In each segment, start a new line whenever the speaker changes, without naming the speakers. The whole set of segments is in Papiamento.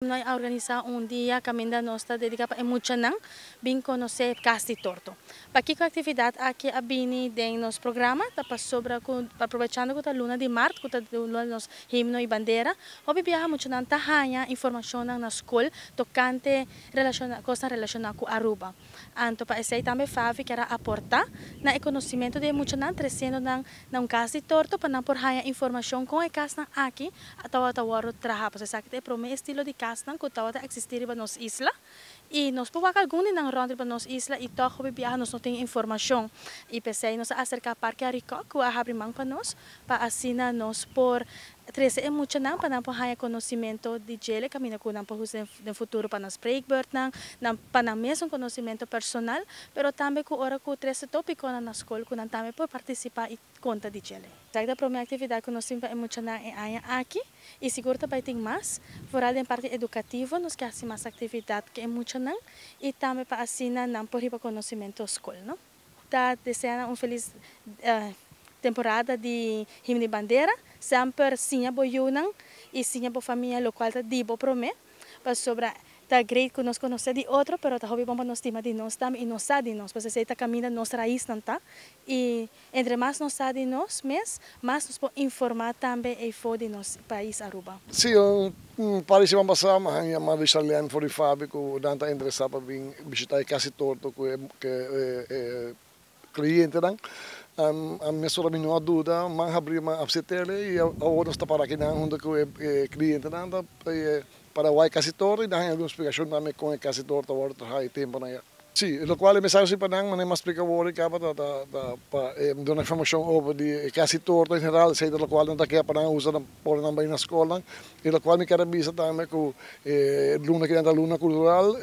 Nos a organisa un dia caminda nos ta dedica pa e muchanan bin conoce Cas di Torto. Pakico e actividad aki a bini den nos programa ta pasobra cu aprovechando cu ta luna di maart cu ta luna di nos himno y bandera, hopi biaha muchanan ta haya informacionnan na scol tocante relaciona cosnan relaciona cu Aruba. Anto pa esey tambe FAVI kier a aporta na e conocimento di e muchanan treciendo nan na un cas di torto pa nan por haya informacion con e casnan aki tabata wordo traha. Pasobra esaki ta e prome estilo di casnan cu tabata existi riba nos isla y nos por wak algun di nan rond riba nos isla y tog hopi biaha nos no tin informacion. Y p'esey nos a acerca Parke Arikok cu a habri man pa nos pa asina nos por Trese e muchanan pa nan por haña conocimento di djele caminda cu nan por usa den futuro pa nan spreekbeurtnan, nan pa nan mesun conocimento personal, pero tambe cu ora cu trese topiconan na scol cu nan tambe por participa y conta di djele. Esaki ta prome actividad cu nos tin pa e muchanan e aña aki y sigur ta bay tin mas, vooral den parti educativo nos ke haci mas actividad cu e muchanan y tambe pa asina nan por hiba conocimento scol, no. Ta desea nan un felis temporada di Himno di Bandera. Semper siña bo yunan y siña bo famia locual ta di bo prome, pasobra ta great cu nos conoce di otro, pero ta hopi bon pa nos stima di nos tambe y nos sa di nos, pasobra esey ta caminda nos raiznan ta y entre mas nos sa di nos mes, mas nos por informa tambe eyfo di nos pais Aruba.
Sí, un par di siman pasá mi a yama Richard Len for di Fabi ku nan ta interesá pa bin bishitá e Kasi Torto ku e klientenan. A mesora mi no a duda, man habrí, man apsetel'e i awor nos ta para akinan huntu ku e klientenan ta para wak e Kasi Torto i nan haña algun splikashon tambe kon e Kasi Torto ta wòrdu trahá e tempunan ya. Sí, locual e mensahe si pa nan, manera mi a splica awor e caba ta ta ta pa e duna informacion over di e casi torto en general, esey ta locual nan ta ke pa nan usa nan ora nan bay na scolnan. Y locual mi kier a bisa tambe cu e luna ki nan ta luna cultural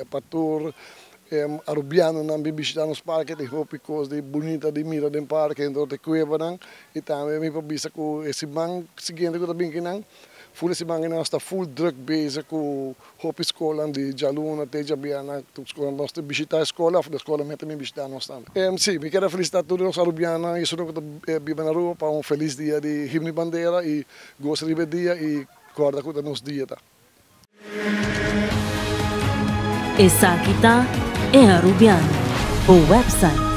pa tur e Arubianonan bin bishita nos parke, tin hopi cos di bunita di mira den parke, dentro di cuevanan y tambe mi por bisa cu e siman siguiente cu ta bin kinan, Full e siman nos ta full druk bezig ku hopi skolnan di djaluna te djabièrnè tur skolnan nos ta bishita e skola òf de skola mester bin bishita nos tambe. Si, mi kier a felisitá tur nos arubiannan i esunnan ku ta biba na Aruba pa un felis dia di Himno i Bandera i gosa riba e dia i kòrda ku ta nos dia ta.
Esaki ta E Arubiano, bo website.